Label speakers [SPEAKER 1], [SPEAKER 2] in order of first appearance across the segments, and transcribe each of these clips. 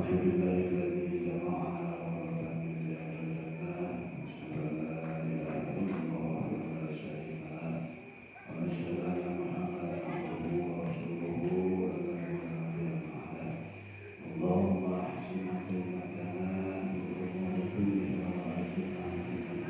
[SPEAKER 1] Alhamdulillahilladzi jama'ana wa rabbana jannah. Asyhadu an la ilaha illallah wa la syarika lah wa asyhadu anna Muhammadan abduhu wa rasuluhu wa la nabiyya ba'da. Allahumma ahsin aqibatana fil umuri kulliha wa ajirna min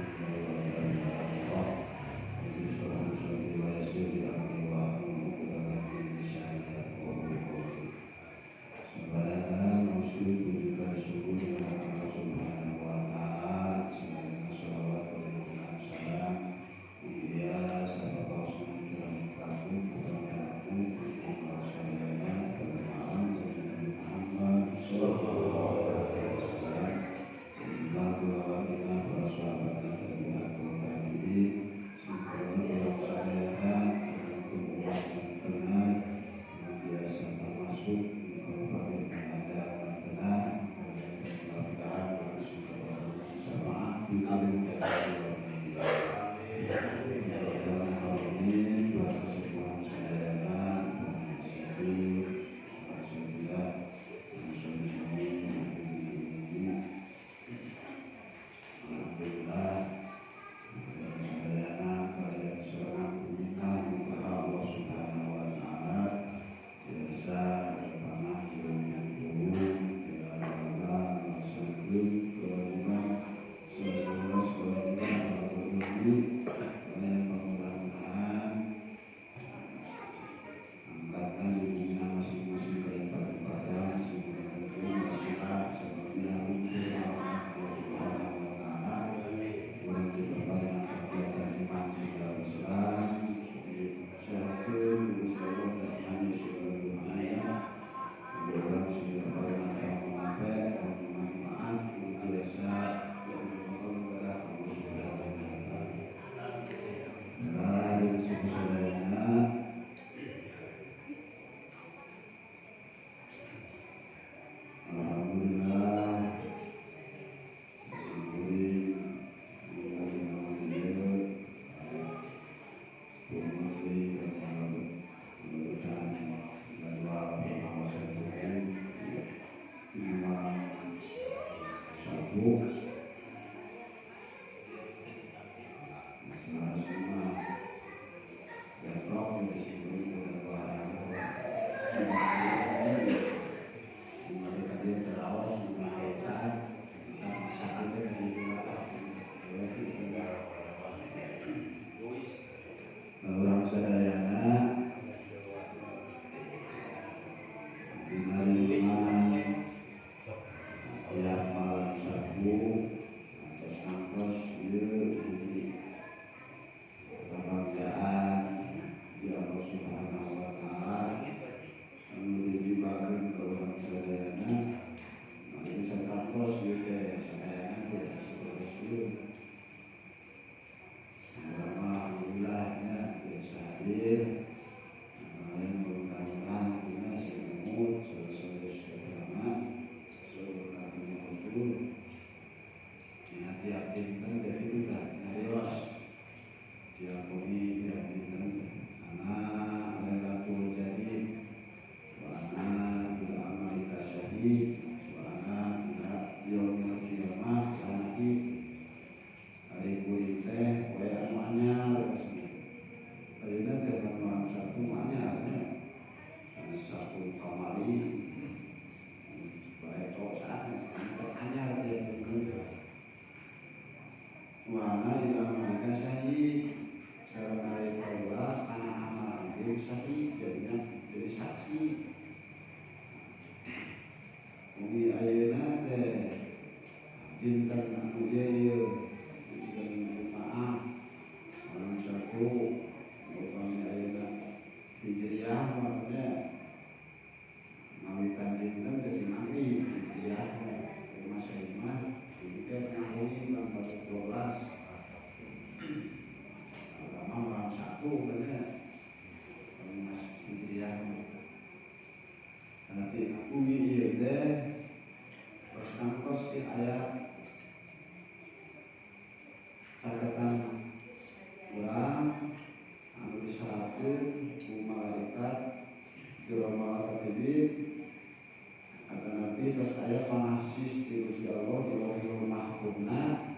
[SPEAKER 1] Maksudna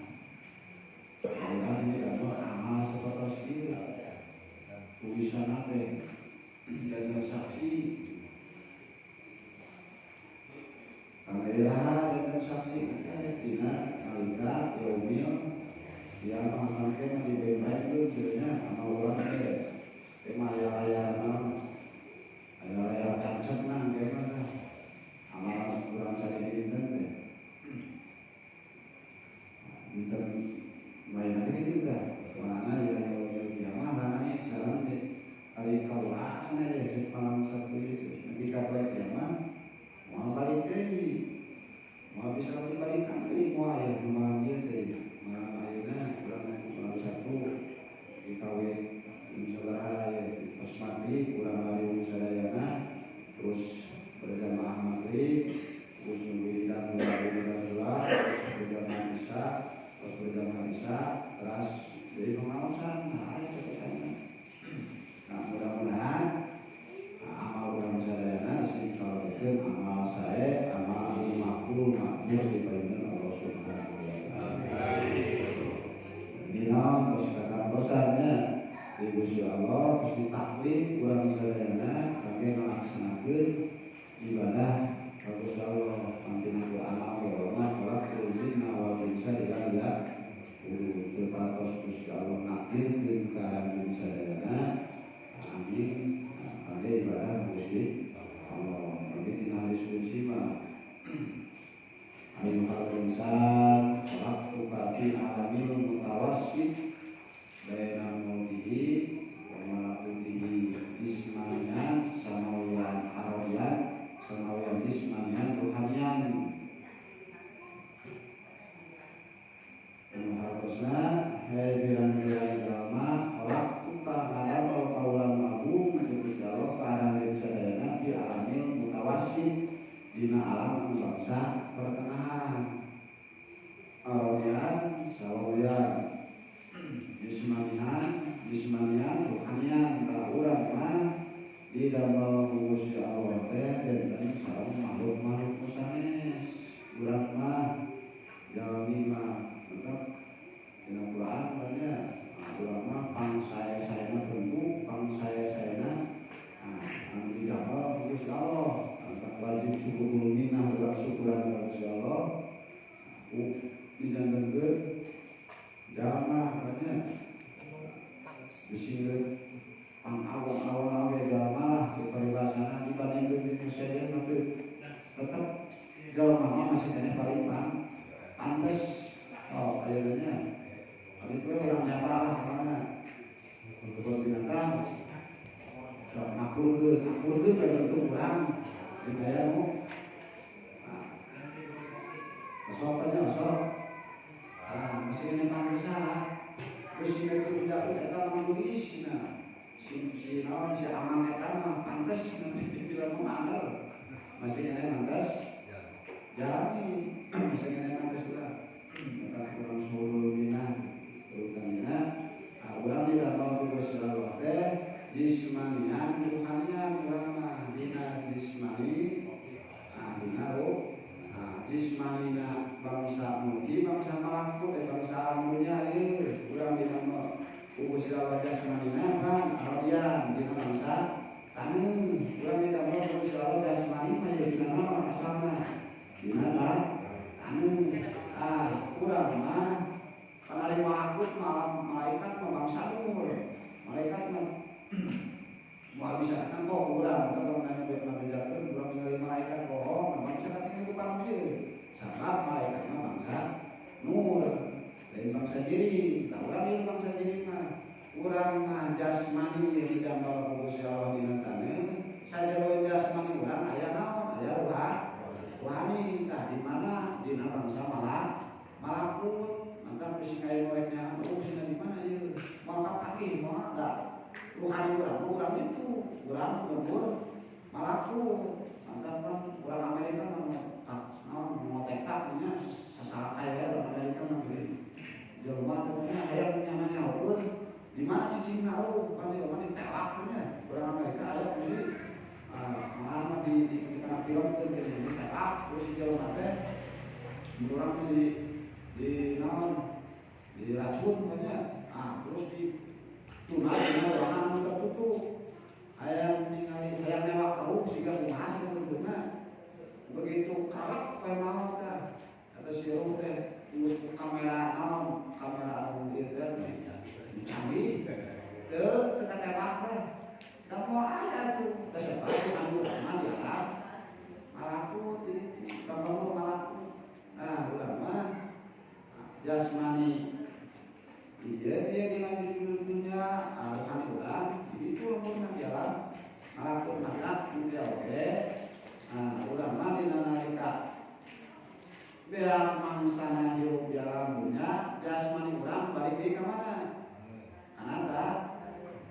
[SPEAKER 1] urang ini amal seperti ieu tulisan teh dan saksi kamera dan saksi dina nalika yaumil yang mangke mah dibembaeun cenah sama urang teh teh mah aya-aya naon aya-aya cancet mah engke mah amal urang sadidinten teh dinten bae nanti kitu tah mana ya yaumil kiamah rananya sareng teh ari kaula cenah ye cek malam sabtu nepi ka poe kiamah moal balik deui moal bisa dibalikan deui moal aya malam ieu teh malam ayeuna urang malam Sabtu dikawe sabaraha ye tos maghrib urang lariung sadayana terus berjamaah maghrib terus wiridan heula terus berjamaah isya terus berjamaah isya terus jadi pengaosan nah aya ceritanya. Nah mudah-mudahan amal urang sadayana sing kalebetkeun amal sae amal anu makbul makmur di payunan Allah Subhanahu wa taala. Dina terus katamposannya di Gusti Allah terus ditaklif urang sadayana kangge ngalaksanakeun ibadah ka Gusti Allah kantina ku amal ge wa ma khalaqtul jinna wal insa illa liya'budun. Teu patos Gusti Allah nakdirkeun ka anjeun sadayana amin kangge ibadah Gusti Allah. Tapi dina hadis qudsi mah ayyuhal insan khalaqtuka fi alamil mutawassit baina mautihi wa malakutihi jismanian samawiyan ardian samawiyan jismanian ruhanian. Anu hartosna hei pirang-pirang jalma khalaqtuka ngadamel kaula nu agung Gusti Allah ka alam sadayana fi alamil mutawassit dina alam anu bangsa pertengahan ardian samawiyan jismanian jismanian ruhanian. Tah urang mah didamel ku Gusti Allah teh benten sareng makhluk-makhluk nu sanes. Urang mah jalmi mah tetep dina Quran banyak urang mah pangsae-saena bentuk pangsae-saena anu didamel ku Gusti Allah. Wajib syukur minah urang syukuran ka Gusti Allah dijantenkeun jalma banyak disingkeun pang awang-awang we jalma lah cek paribasana dibandingkeun jeung nu sejen mah teu tetep jalma mah masih keneh paling pantes. Oh ayeuna nya ari we urang nyapa lah kana kebun binatang sok ngakurkeun ngakurkeun we bentuk urang jeung aya nu sok nya sok ah masih keneh pantesan geus singkeun budak eta mah tulis nah si naon si amang eta mah pantes nanti dibilang mah anger masih keneh pantes jalani masih keneh pantes urang maka urang sulul minah urutanna urang didamel ku Gusti Allah teh jismanian ruhanian urang mah dina jismani dina ruh jismanina bangsa mulki bangsa malakut bangsa alam dunya ieu urang didamel ku Gusti Allah jasmanina pan ardian dina bangsa taneuh urang didamel ku Gusti Allah jasmani mah ye dina naon asalna dina taneuh. Urang mah pan ari malakut malam malaikat mah bangsa nur malaikat mah moal bisa datang kok urang teh lamun aya ngabejakeun urang ningali malaikat bohong moal bisa katingali ku panon ieu sabab malaikat mah bangsa nur lain bangsa jiri. Tah urang ieu bangsa jiri mah urang mah jasmani ieu didamel ku Gusti Allah dina taneuh sajero jasmani urang aya naon aya ruhani. Tah di mana dina bangsa malakut mantap bisi kaya ngoreknya oh sina di mana ieu moal kapanggih moal da ruhani urang urang itu urang luhur malakut mantap kan urang Amerika mah naon ngotekak nya sasalah kaya urang Amerika mah geuning jelema teh nya aya nyamannya ukur di mana cicingna oh pan jelema ditelak nya urang Amerika aya kusi malah di tengah film teh ditelak terus si jelema teh urang di Di naon, di racun banyak. Ah, terus di tuna dina ruangan anu tertutup. Hayang ningali, hayang newak ruh siga kumaha sih bentukna. Begitu kalap kayak mau tah. Atau si ruh teh geus ku kamera naon, kamera anu ieu teh canggih. Teu teu katewak teh. Da moal aya tuh. Da sebab anu urang di alam malakut, jadi gampang malakut. Nah, urang mah jasmani iya dia dilanjut di dunia, rohani urang jadi itu lamun di alam malakut mata itu oke. Nah, urang mah dina nalika beak mangsana hirup di alam dunia, jasmani urang balik deui ka mana? Kana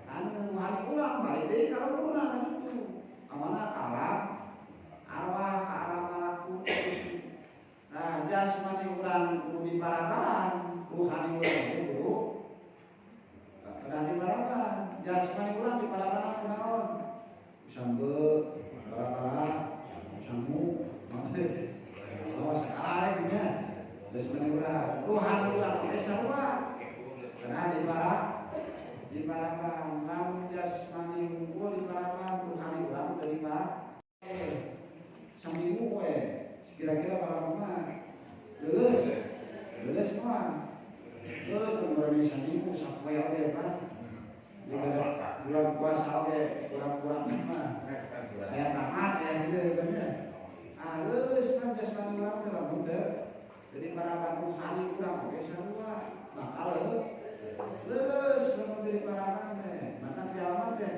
[SPEAKER 1] anu rohani urang balik deui ka luhurna kan itu. Ka mana? Ka alam arwah, ka alam malakut. Nah, jasmani urang kudu diparaban, ruhani urang teh kudu kedah diparaban. Jasmani urang diparaban ku naon? Sambe, kala-kala, sangu, naon teh? Oh, sakala we nya. Jasmani urang, ruhani urang teh sarua. Kedah diparaban. Lamun jasmani unggul diparaban, ruhani urang teu diparaban. Saminggu we kira-kira bakal kumaha? Leuleus. Leuleus mah. Leuleus urang saminggu sapoe oge pan. Di bulan puasa oge kurang-kurang mah. Aya tamat aya kieu banyak. Ah, leuleus kan jasmani urang teh lamun teu. Jadi paraban ruhani urang oge sarua bakal leuleus lamun teu diparaban teh. Maka kiamat teh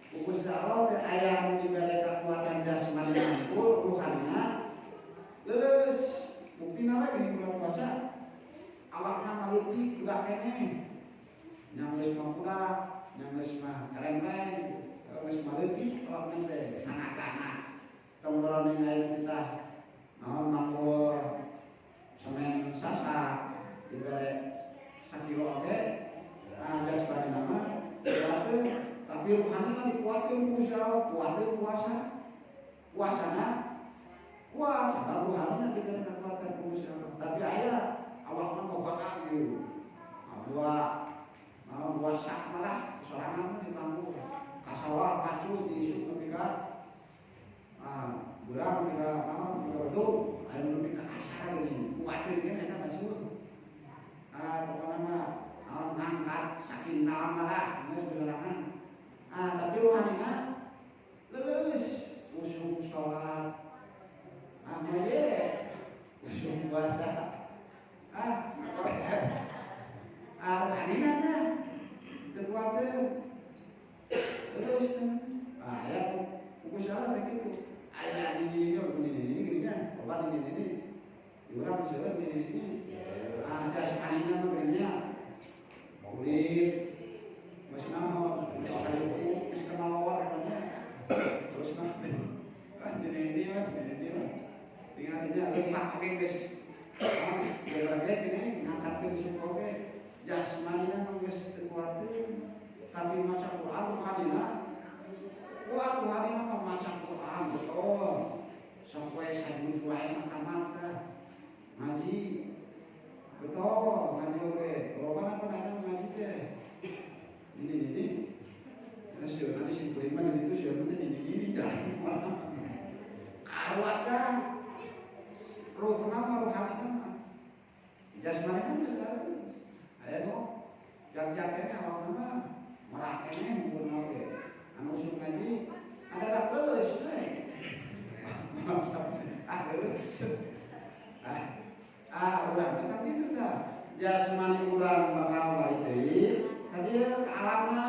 [SPEAKER 1] ku Gusti Allah teh aya nu dibere kekuatan jasmani mampu, ruhanina leuleus. Buktina we gini bulan puasa awakna maleutik budak keneh. Yang geus mah budak, yang geus mah keremeng, geus maleutik awakna teh anak-anak. Tong berani ngain kita naon manggul semen sasak dibere sakilo oge, ah, jasmani mah kuateun, tapi ruhanina dikuatkeun ku Gusti Allah, kuateun puasa. Puasana kuat sabab ruhanina diberi kekuatan ku Gusti Allah. Tapi aya awakna bobakan gitu. Ah, dua naon, dua sak malah sorangan di pangku ka sawah pacu di isuk nepi ka ah beurang, nepi ka naon, nepi ka bedug, aya nepi ka asar geuning kuateun ge eta pacu. Ah, pokona mah naon, ngangkat sakintal malah geus sorangan. Ah, tapi rohanina leuleus, usum salat, ah, ye usum puasa, ah, ah, rohanina nya teu kuateun terus. Ah, aya ku Gusti Allah teh kitu, aya di ieu ini ini gini kan obat ini ini di urang seueur ini ini. Ah, jasmanina mah geuning nya kulit geus naon, geus kayu, geus kenawar nya terus mah kan ini ini mah ini ini mah tinggal dinya lemah oge geus naon ge gini ngangkatkeun suku oge jasmanina mah geus teu kuateun, tapi maca Quran ruhanina kuat. Ruhanina mah maca Quran betul sampai sajuz wae mah tamat ngaji, betul ngaji oge loba apa ada ngaji teh ini ini. Nah, sieun nanti si kuring mah di ditu sieun teh ini ini jalan karuatan ruhna mah, ruhanina mah. Jasmani kan geus aya nu jak-jak keneh awakna mah merak keneh hungkul oge anu usum ngaji ada dak leuleus we. Ah, leuleus. Ah, ah, urang teh kan kitu tah, jasmani urang bakal balik deui ka dieu ka alamna.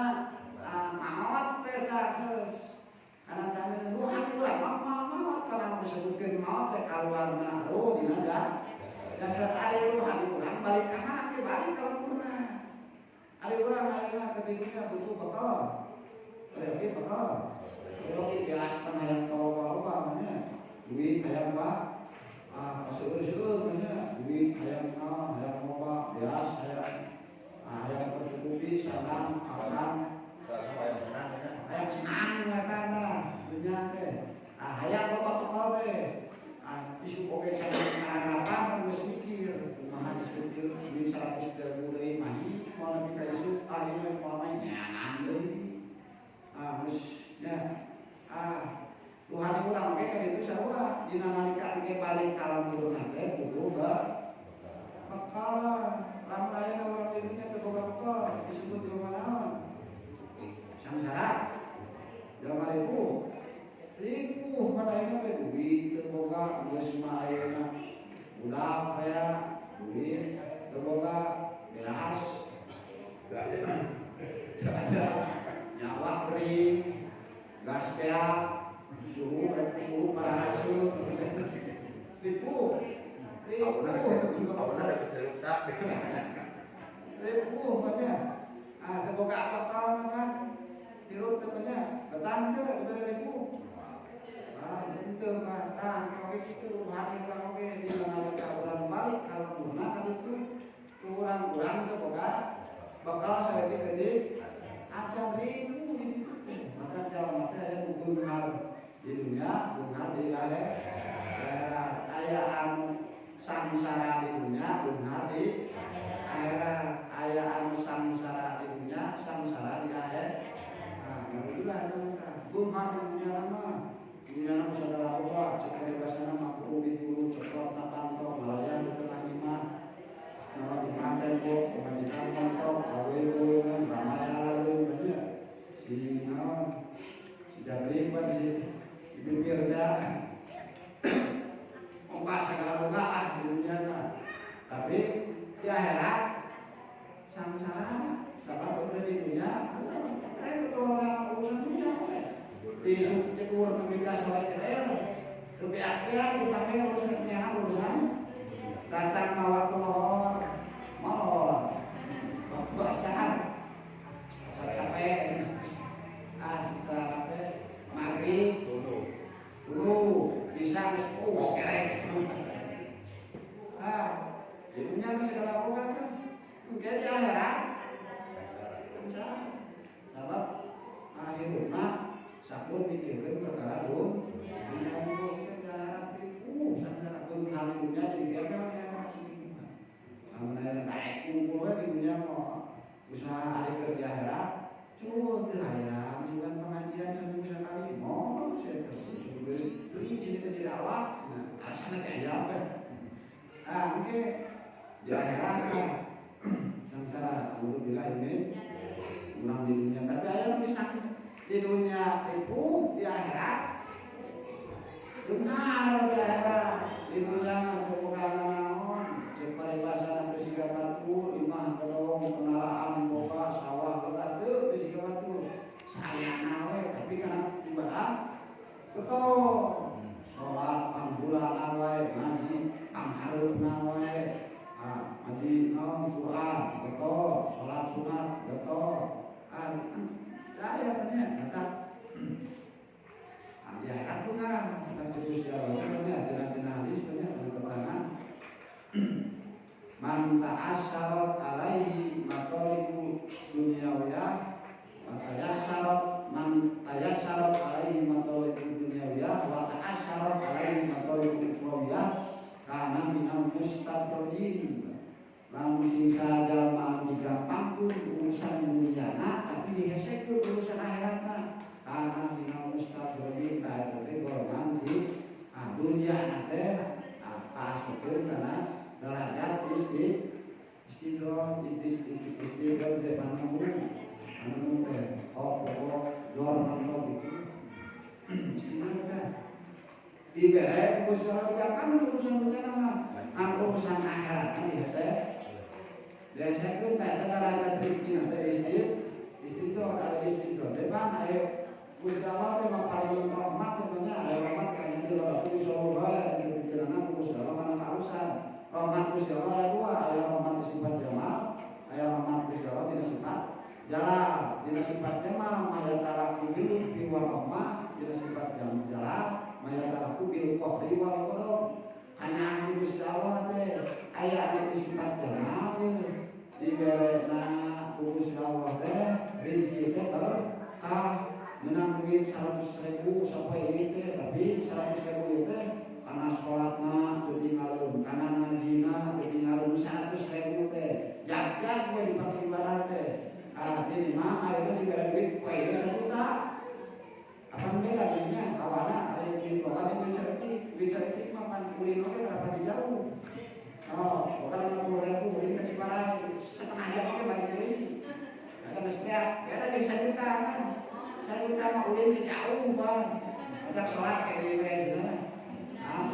[SPEAKER 1] Ah, maot teh tah geus kana taneuh. Rohani urang mah moal maot karena disebutkeun maot teh kaluarna roh dina jasad. Ari rohani urang balik ka mana teh? Balik ka lemburna. Ari urang ayeuna ke dunia butuh bekal, reogi bekal, reogi biasa kan hayang loba-loba nya duit, hayang mah ah seueur-seueur nya duit, hayang naon, hayang loba biasa, hayang ah, hayang tercukupi sandang papan.
[SPEAKER 2] Soalnya hayang senang ya.
[SPEAKER 1] Hayang senang eta nah dunya teh. Ah, hayang loba bekal teh. Ah, isuk oge can ngarapan geus mikir kumaha. kumaha isuk ieu duit 100.000 deui mahi moal nepi ka isuk ah ieu moal main nyangan deui ah geus nya ah ruhani urang oge ka ditu sarua dina nalika engke balik ka lemburna teh kudu bekal lamun aya urang di dunya teu boga bekal disebut jelema naon sangsara jelema ripuh ripuh pada ayeuna teh duit teu boga geus mah ayeuna budak aya duit teu boga beas nyawa kering gas beak suhu rek suhu pararaseun ripuh ripuh
[SPEAKER 2] Auna rek rusak.
[SPEAKER 1] Ripuh banyak ah teu boga bekal mah kan hirup teh banyak betah teu dibere ripuh ah henteu mah tah oge kitu ruhani urang oge dina nalika urang balik ka lemburna ka ditu urang-urang teu boga bekal saeutik-eutik acan ripuh di ditu teh maka jalma teh aya nu beunghar di dunia beunghar di akhirat aya anu sangsara di dunia beunghar di akhirat aya anu sangsara di dunia sangsara di akhirat ah alhamdulillah eta beunghar di dunia mah dunia mah sagala boga cek paribasana mah kudu diburu coplot na panto malayan di tengah imah naon di tembok pamajikan panto awewe ramai banyak si naon si Jabrik pan si bibir da ombak segala boga ah di dunia mah tapi di akhirat sangsara sabab di dunia teh ketolak urusan dunia we isuk tidur nepi ka sore teh rupiah dipake urusan dunia urusan datang mawa lohor molor waktu asar capek ah setelah capek maghrib turu bisa geus kerek ah di dunia mah segala boga kan engke di akhirat sangsara sabab akhirna sampun mikirkeun perkara dunia unggul teh di akhirat sangsara beunghar di dunia jadi gagal di akhirat amun aya daek ngumpul we di dunia mah usaha ari keur di akhirat cuy teu hayang sugan pengajian seminggu sekali moal saya teh deui cenah teh jadi awak nah alasanna teh aya we ah engke di akhirat mah sangsara alhamdulillah ini urang di dunia tapi aya nu bisa di dunia ripuh di akhirat beunghar di akhirat di dunia mah teu boga naon cek paribasana teu siga batu imah kedong kendaraan boga sawah boga teu teu siga batu sayana we tapi kana ibadah getol salat pangbulan wae ngaji panghareupna wae ah ngaji naon Quran getol salat sunat getol ah daya nya mata ah di akhirat beunghar tentang khusus ya nya dina hadis nya dina keterangan man ta'assarat alaihi matalibu dunyawiyah wa tayassarat man tayassarat alaihi matalibu dunyawiyah wa ta'assarat alaihi matalibu ukhrawiyah kana minal mustadrojin lamun sing sajalma digampangkeun urusan dunyana tapi dihesekeun urusan akhiratna kana minal mustadrojin tah eta teh golongan di dunyana teh kaasupkeun kana derajat istidroj istidroj teh panemu anu teh pokok jor manto gitu istidroj teh dibere ku Gusti Allah digampangkeun urusan dunya mah an urusan akhirat kan dihesekeun teh eta derajat rezeki teh istidroj ada istidroj teh pan aya Gusti Allah teh mah paling rahmat teh nya aya rahmat ka nya di batu insyaallah bae di pikiranna ku Gusti Allah kana kausan rahmat Gusti Allah aya dua aya rahmat sifat jamal aya rahmat Gusti Allah dina sifat jalal dina sifat jamal maya talaku bil fi wal rahmah dina sifat jalal maya talaku bil qahri wal qadar kana Gusti Allah teh aya anu sifat jamal diberena ku Gusti Allah teh rezeki teh berkah menang duit 100.000 sampai ini teh tapi 100.000 teh karena sholatna teu tinggalun karena ngajina teu tinggalun 100.000 pan ulin oge kenapa di jauh. Oh, bukan 50.000 ulin ke Ciparai setengah jam oge balik deui. Eta mestinya, eta jeung sajuta kan. Sajuta mah ulin ke jauh bang. Ajak sholat kayak di we cenah. Ah,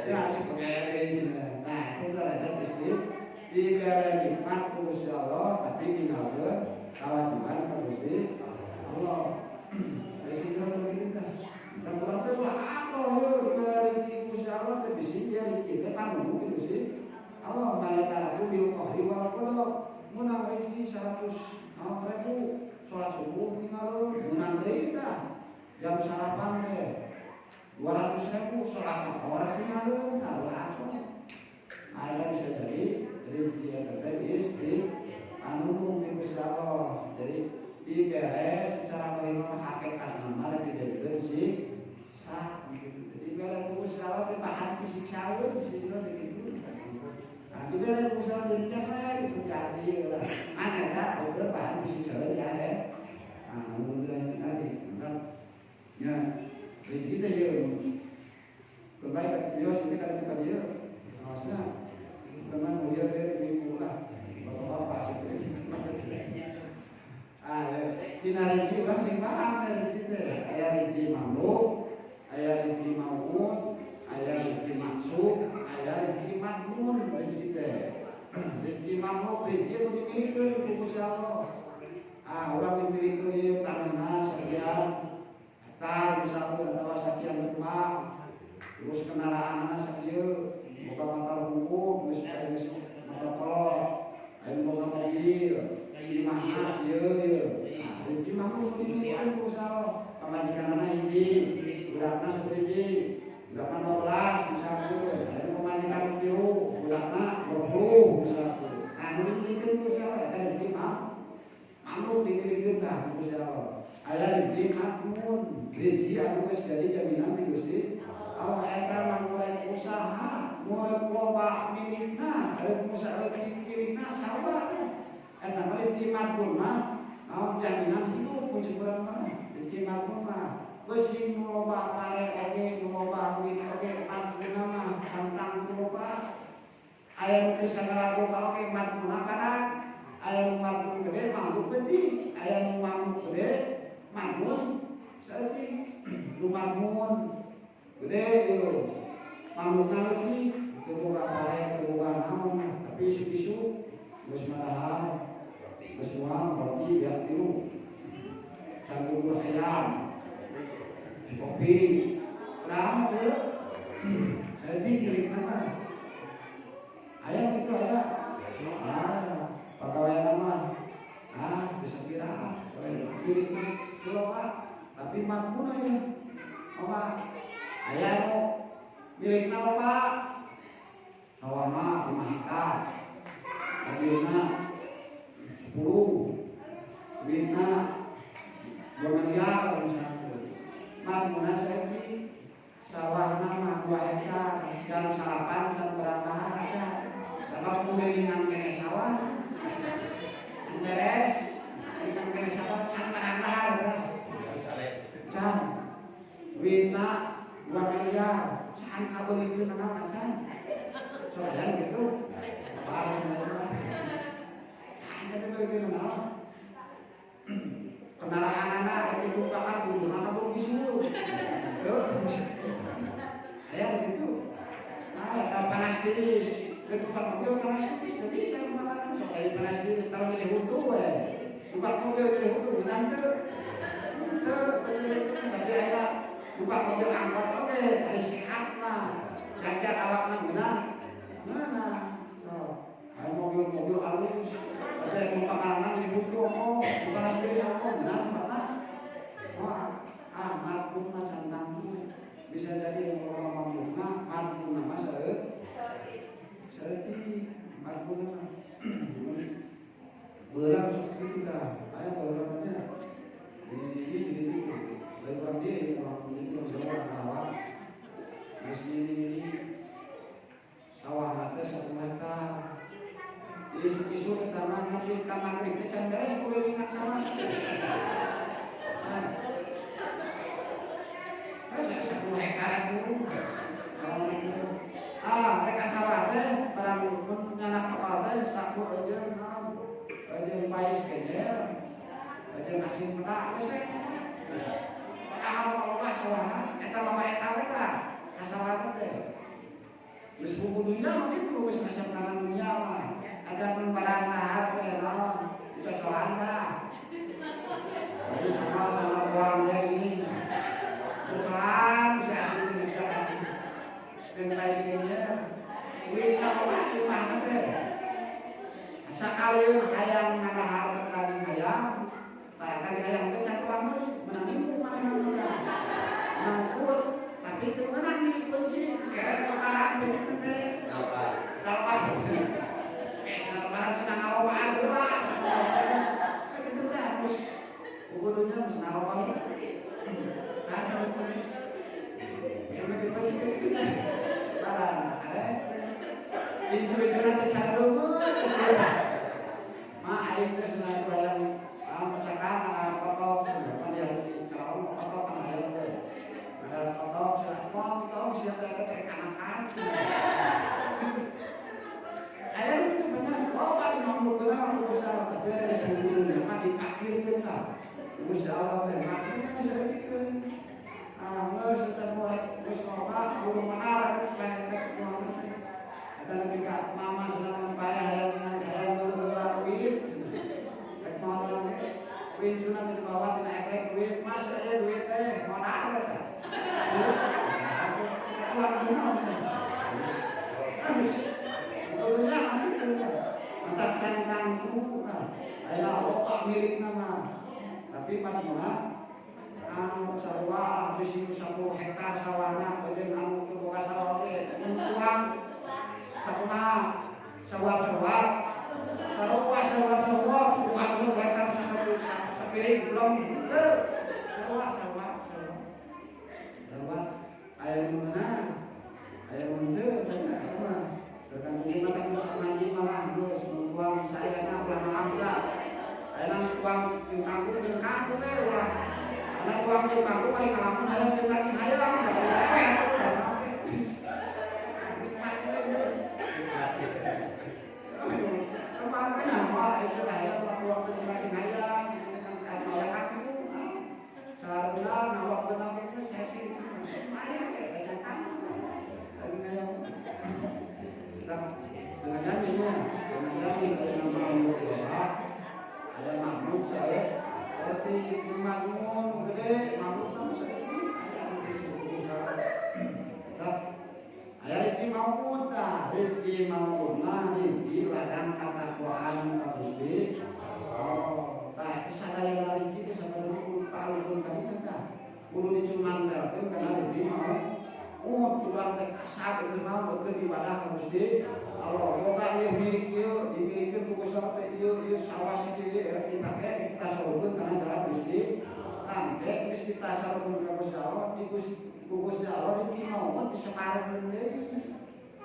[SPEAKER 1] ya, suka gede. Nah, itu ada istri diberi nikmat ku Gusti Allah, tapi tinggalkeun kewajiban ka Gusti Allah. Dari situ begitu tah. Dan urang teh ulah atuh heuh diberi ku Gusti Allah teh bisi ieu rezeki teh panunggu ku Gusti Allah malataraku bil qahri wal qada. Menang rezeki 100 ribu salat subuh tinggalkeun menang deui tah. Jam sarapan teh 200.000 sholat orang tinggalkeun tah ulah atuh. Nah, itu bisa jadi rezeki eta teh istri panunggung di Gusti Allah. Jadi dibere secara kelima hakikat nama lagi dijadikeun si sah gitu. Jadi dibere ku Gusti Allah teh bahan fisik syaur di situ gitu. Nah, dibere ku Gusti Allah jadi capek gitu jadi lah. Mana eta ukur bahan fisik syaur ya eh. Nah, mun tadi bentar. Ya, rezeki teh ieu. Kebaik bios ini kali kita dia. Maksudnya teman mulia dari ibu lah. Bapak-bapak sih. Ah, tina rezeki urang sing paham rezeki teh. Aya rezeki mamluk, aya rezeki maut, aya rezeki maksud, aya rezeki madmun rezeki teh. Rezeki mamluk rezeki anu dimilikeun ku Gusti Allah. Ah, urang dimilikeun ieu tanahna sekian hektar misalkan atawa sekian rumah. Terus kendaraanna sakieu, boga motor hukum, geus geus motor kolot, aya boga mobil, imahna ieu ieu. Nah, rezeki mamluk dimilikeun ku Gusti Allah. Pamajikanana hiji, budakna sahiji, budakna 12 misalkan, aya pamajikan 3, budakna 20 misalkan. Nah, nu dimilikeun ku Gusti Allah eta rezeki mamluk dimilikeun tah ku Gusti Allah. Aya rezeki madmun, rezeki anu geus jadi jaminan ti Gusti Allah eta mah mulai usaha, mulai loba milikna, rek usaha milikna sarua teh. Eta mah rezeki madmun mah naon jaminan hidup mun urang mah. Rezeki madmun mah beusi nu loba pare oge, nu loba duit oge, madmunna mah santang nu loba. Aya nu teu sagala boga oge madmunna badak. Aya nu madmun gede mamluk beutik, aya nu mamluk gede madmun saeutik. Nu madmun gede ieu mamlukna leutik, teu boga pare, teu boga naon, tapi isu-isu geus madahar, geus moal roti biak tilu. Sanggup hayam, kopi, padahal teu. Jadi milikna mah. Aya gitu aya. Ah, pagawean mah. Ah, bisa kira milikna teu loba, tapi madmun aya. Loba. Aya nu milikna loba. Sawahna 5 hektar. Mobilna 10. Duitna 2 miliar misalnya. Madmunna saeutik. Sawahna mah 2 hektar, jam salapan can berang dahar aja. Sabab kumilingan kene sawah. Beres, kumilingan kene sawah can berang dahar. Can. Duitna 2 miliar, can kabeulikeun naon acan. Soalnya gitu. Apa alasan mah? Can teh beulikeun naon? Kendaraan anak itu bakal kudu kabur bisu. Aya gitu. Nah, eta panas tiris. Geus numpak mobil panas tiris, teu bisa numpakan sok aya panas tiris tara milih huntu we. Numpak mobil milih huntu ngeunah teu? Henteu, tapi aya numpak mobil angkot oge ari sehat mah. Jaga awakna ngeunah. Ngeunah. Sok, aya mobil-mobil halus, tapi aya numpakanna milih huntu ongkoh, panas tiris ongkoh ngeunah numpakna. Wah, ah madmun mah can tangtu. Bisa jadi yang loba mamlukna madmunna mah saeutik madmunna mah. Beurang sok kitu tah. Aya baheula nya di di di lain urang dieu ini urang itu urang Jawa urang Karawang. Geus ini sawahna teh 1 hektar. Isuk-isuk eta mah nepi ka magrib teh can beres kulilingan sawah. Can. 1 hektar kadieu. Ah, rek ka sawah teh barang mun nyanak tokal teh sakur jeung naon? Jeung pais kenyer. Jeung asin peda geus we eta. Padahal loba sawahna, eta loba eta we tah ka sawah teh. Geus buku dunya mah kitu geus resep kana dunya mah. Ada mun barang dahar teh naon dicocolan tah. Jadi sama-sama buang teh ini. Cocolan si asin geus asin. Jeung pais kenyer. Wih, loba di imahna teh. Sakali hayang ngadahar daging hayam, tah daging hayam teh can tuang meuli, meunang nimbu manehna mah tah. Meunang ukur, tapi teu meunang dikunci, keret lebaran kunci teh. Dalpan. Kayak lebaran senang ngalobaan heula. Kan kitu teh geus kudunya geus ngalobaan. Kan Cuma kita gitu lebaran, are. Incu-incuna teh cara leuweut kecil. Ma aing teh cenah hayang cakan kana kotok cenah pan dia calon kotok kana hayang teh. Ada kotok cenah montong sia teh teh kanakan. Aya nu teu bener, oh kan mambukeun mah ku Gusti Allah tapi ada sungguh mah dipakirkeun tah. Gusti Allah teh makna saeutikkeun. Ah geus teh moal geus loba kudu menar pengen kumaha. Eta nepi ka mama senang payah hayang hayang ngeluar duit. Rek moal teh wincuna teh dibawa tina eklek duit, mas aya duit teh modal teh. Keluar dina. Terus kudunya kitu nya. Entar centang buka. Aya loba milikna mah. Tapi madina anu sarua bisi 10 hektar sawahna jeung anu teu boga sawah teh tuang sakumaha sawah-sawah sarua sawah-sawah sukan hektar sapiring belum henteu sarua sawah sarua aya nu meunang aya nu henteu bener eta mah tergantung mata nu ngaji malah geus tuang saayana ulah nalangsa aya tuang jeung kangkung we ulah ana tuang jeung kangkung bari ngalamun hayang jeung lagi hayang kemana malah itu hayang tuang jeung lagi hayang kan hayang kangkung sarua ngawak benang itu sesi semaya we baca lagi hayang dengan jaminnya dengan jamin dari nama Allah ada makmum saya seperti makmum gede makmum kamu seperti aya rezeki maupun tah rezeki maupun mah rezeki ladang katakwaan ka Gusti Allah tah itu sadaya rezeki teh sabarana kudu ta'alluqkeun ka dieu tah kudu dicumantelkeun kana rezeki maupun urang teh kasar keur naon keur ibadah ka Gusti Allah boga ieu milik ieu dimilikeun ku Gusti Allah teh ieu ieu sawah sakieu dipake ditasarufkeun kana jalan Gusti tangke geus ditasarufkeun ka Gusti Allah di Gusti Allah rezeki maupun disebarkeun deui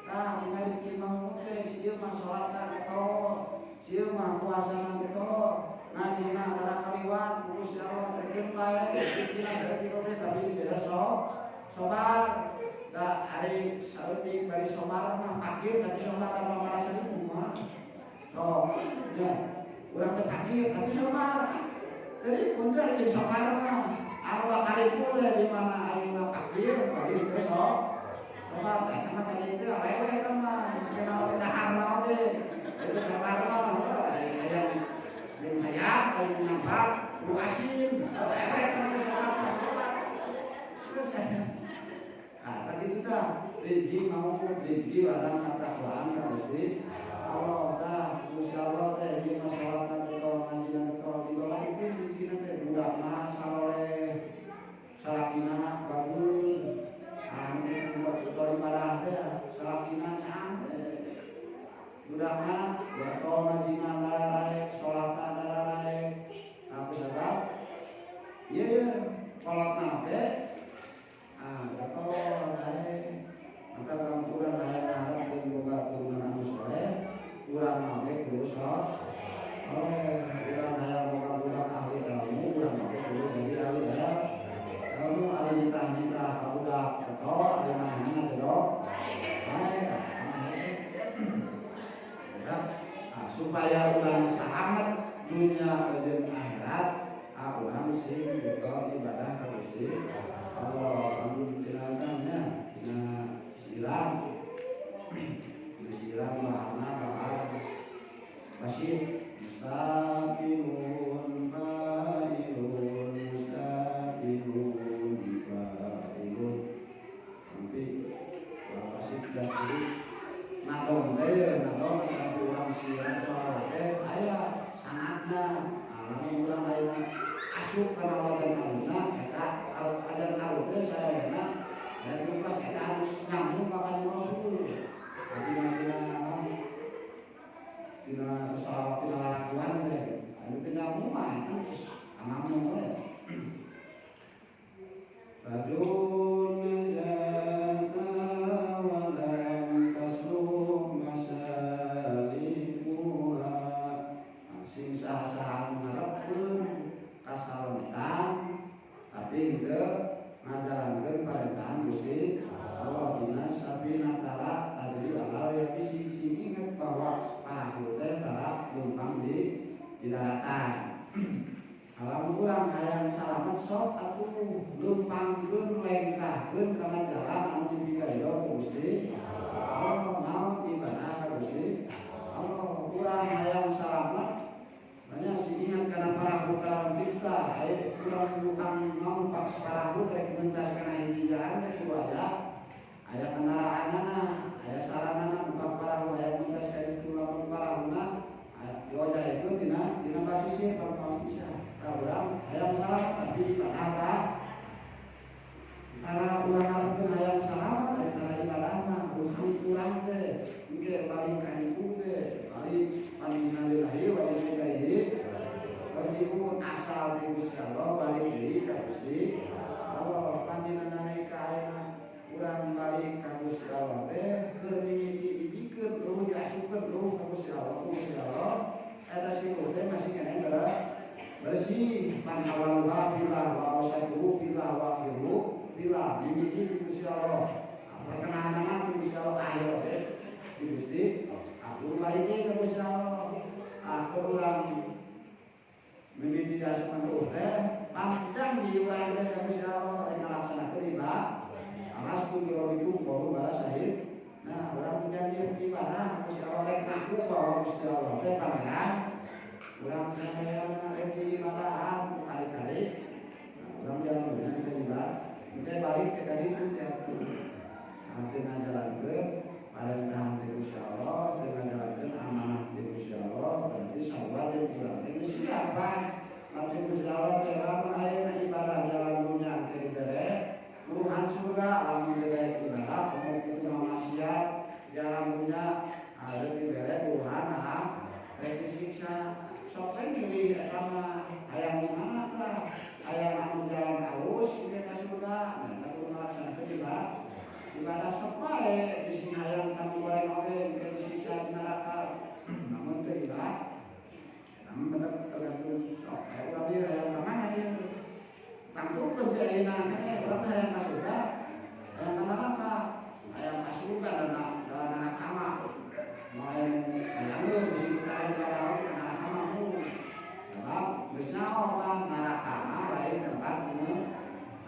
[SPEAKER 1] tah dina rezeki maupun teh sieun mah salatna keto sieun mah puasana keto ngajina tara kaliwat ku Gusti Allah teh keun bae rezekina saeutik oge tapi dibere sobar. Da ari saeutik bari sobar mah fakir tapi sobar tambah marasa ribu mah. So, ya, urang teh fakir tapi sobar. Jadi pun teh jeung sobar mah. Anu bakal pun teh di mana ayeuna fakir bari teh sobar teh mah tadi teh leweh teh mah. Kena teh daharna oge. Itu sobar mah hayang jeung hayang hayang nampak kudu asin. Leweh teh mah sobar mah sobar. Terus nah, tadi itu dah rezeki mau rezeki ladang ketakwaan ka Gusti Allah tah Gusti Allah teh ieu mah salatna teh ngajina teh dibalaikeun rezekina teh budak mah saloleh salakina bagus anu betul ibadah teh salakina nyaam budak mah getol ngajina daraek salatna daraek apa sabab ieu ieu kolotna teh ah getol daek maka kamu urang hayang ngarep jeung Ngajalankeun parentahan Gusti Allah dina sabinatara tadi alal ya bisi sing inget bahwa parahu teh tara numpang di daratan. Kalau urang hayang salamet sok atuh leumpangkeun lengkahkeun kana jalan anu dipikarido ku Gusti Allah naon ibadah ka Gusti Allah urang hayang salamet banyak sing ingat kana parahu kana cipta aya urang tukang numpak parahu rek mentas kana hiji jalan teh kudu aya kendaraanana aya saranana numpak parahu aya mentas ka ditu lamun parahuna diojaikeun dina basisir pang bisa ka urang hayang salamet tapi ibadah ka tara urang harapkeun hayang salamet ari tara ibadah mah ruhang urang teh engke balik ka ditu teh balik innalillahi wa inna ilaihi raji'un asal di Gusti Allah balik deui ka Gusti Allah panjenengan ka ayeuna urang balik ka Gusti Allah teh keur mimiti dibikeun ruh diasupkeun ruh ka Gusti Allah ku Gusti Allah eta si ruh teh masih keneh bersih pan awaluha billah wa awsatuhu billah wa akhiruhu billah mimiti di Gusti Allah pertengahanana di Gusti Allah akhir teh di Gusti aku balik deui ka Gusti Allah aku urang mimiti diasupkeun ruh teh panjang di urang teh ka Gusti Allah rek ngalaksanakeun ibadah alastu birabbikum qalu bala syahid. Nah, urang dijanji ibadah Gusti Allah rek ngaku bahwa Gusti Allah teh pangeran. Urang hayang rek diibadahan kali-kali. Nah, urang jalan dunya kita ibadah. Kita balik ke kaditu teh atuh. Nah, teu ngajalankeun parentahan ti Gusti Allah, teu ngajalankeun amanah ti Gusti Allah, berarti sarua jeung urang teh geus siap. Lanceuk Gusti Allah teh lamun ayeuna ibadah jalan dunya teh dibere buruhan surga lamun dibere ibadah komo kitu maksiat di alam dunya ada dibere buruhan alam rek disiksa sok we milih eta mah hayang di mana tah hayang anu jalan alus engke ka surga nah eta kudu ngalaksanakeun ibadah sok wae bisi hayang kanu goreng oge engke disiksa di neraka namun teu ibadah namun bener tergantung sok aya urang ieu hayang ka mana ieu tangtukeun di ayeuna teh urang teh hayang ka surga hayang ka neraka hayang ka surga dan neraka mah moal hayang bisi ka ibadah oge ka neraka mah sebab geus nyaho kan neraka mah lain tempat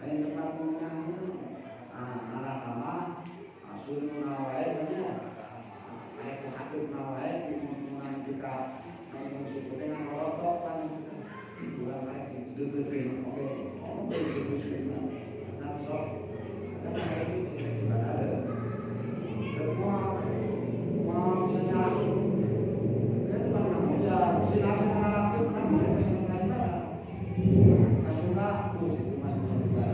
[SPEAKER 1] lain tempat ah neraka mah sununa wae nya aya ku hatupna wae di jika musuh teh ngalotok kan urang rek deukeutkeun oge oh begitu sih nah sok eta ibadah semua mau bisa nyalahkeun kan pan kamu ya bisa nyalahkeun kan mana bisa ibadah ka surga tuh situ masuk surga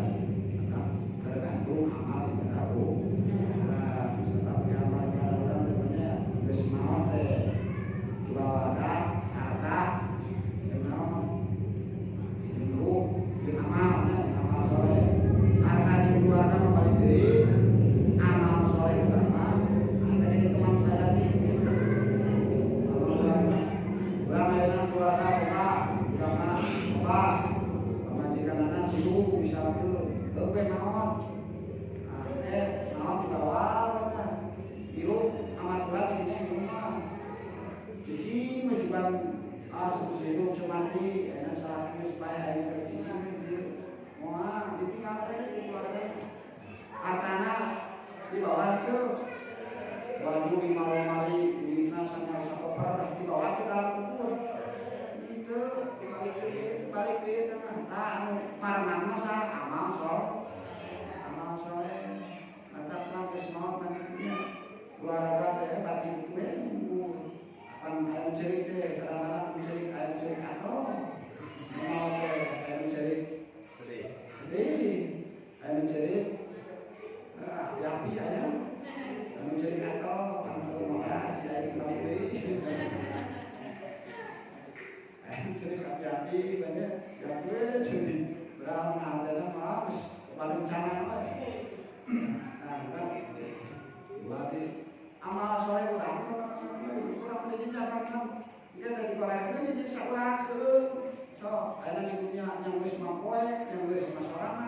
[SPEAKER 1] tergantung amal ibadah nah sebab amal ibadah urang teh geus maot teh keluarga harta jeung naon jeung ruh jeung amal nya amal soleh harta jeung keluarga mah balik deui amal soleh urang mah ada jadi teman sajati urang ayeuna keluarga boga urang mah loba pamajikanana tilu misalkeun heuh maot nah maot dibawa tah tilu amat urang dinya imah cicing we sugan hidup semati enak salaki geus paeh aya keur cicing we moal ditinggal teh ku keluarga hartana dibawa teu baju lima lemari duitna sama sakoper dibawa teu ka kubur itu dibalik deui teh mah tah anu parengan mah sah amal soleh mantap mah geus maot mah kitu keluarga teh batin kitu we pan anu cerik teh kadang-kadang anu cerik anu cerik atuh mau teh anu cerik
[SPEAKER 2] Sedih.
[SPEAKER 1] sedih anu cerik api-api aya anu cerik atuh pan maka si aing balik deui anu cerik api-api banyak ya gue jadi berang adana mah geus rencana mah nah kan berarti amal soleh urang urang di dinya kan engke teh dikorekeun jadi saurangkeun sok ayeuna di dunia yang geus mah poek yang geus mah sorangan